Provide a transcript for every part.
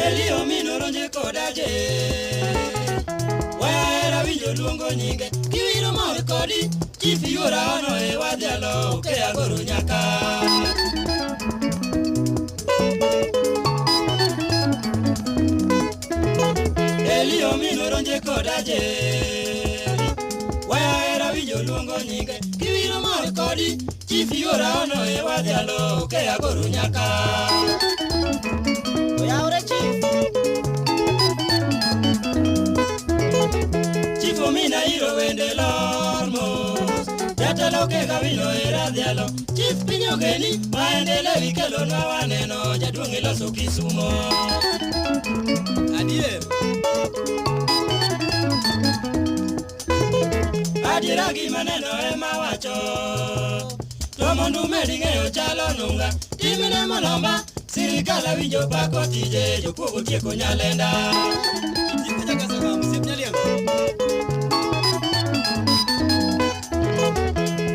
Eli omino ronje koda je Wahera winjo luongo nyinge Kiwiro mor kodi Chief yuora ono e wadhialo Ke agoro nyaka Eli omino ronje koda je Wahera winjo luongo nyinge Kiwiro mor kodi Chief yuora ono e wadhialo Ke agoro nyaka Oyawre chief. Chief omina iro wende lor mos Jatelo ke gawino era dhialo Chief piny ogeni maendeleo ikelonwa waneno Jaduong' iloso Kisumo Adier. Adiera gima neno ema wacho To mondo umed ng'eyo chalo nunga Timne molomba sirikal awinjo pako tije Jokuogo tieko nyalenda Itieko nyaka Sagam, osiep Nyaliengo.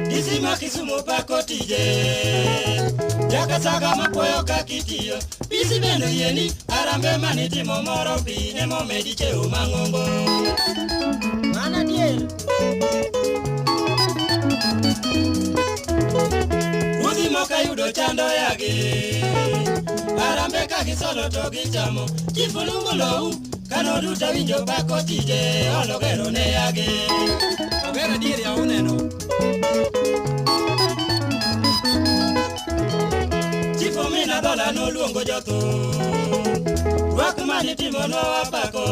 DC ma Kisumu pako tije Jakasaga mapuoyo kaka itiyo Bisi bende oyieni arambe manitimo moro piny emomedi cheo mang'ongo Mano adier. Ruodhi moko ayudo chando yagi Arambe ka gisolo to gichamo Chief Olungo lou kano duto awinjo pako tije Olo gero ne yagi Ogero adier yawa uneno. Chief omina dhola noluongo jothum Rwak manitimonwa wapako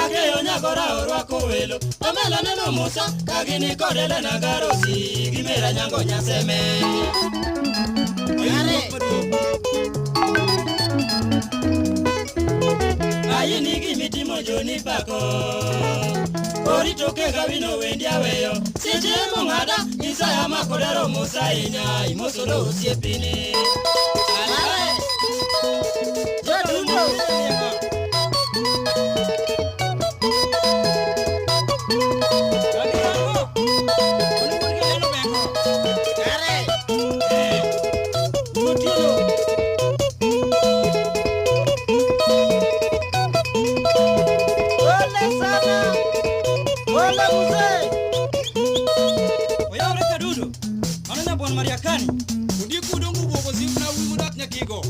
Ageyo nyagora orwako welo Pamela neno Musa kagini kod Elena Garosi Gimera nyango nyaseme Oyudo Are. ruoth maduong'. Ayini gimitimo joni pako Orito ke gawino wendi aweyo Seche mong'ada Isaya makodaro Musa ahinya Imosolo osiepini Are. Jodundo. Kagirango. Oluor gi Lelo Beko. Are. Otieno Pole sana. Pole mzee. Oyawre Kadundo. Mano nyabwan Mariakani. Ondiek udongo ubwogo osiepna wuoyi modak Nyakigo.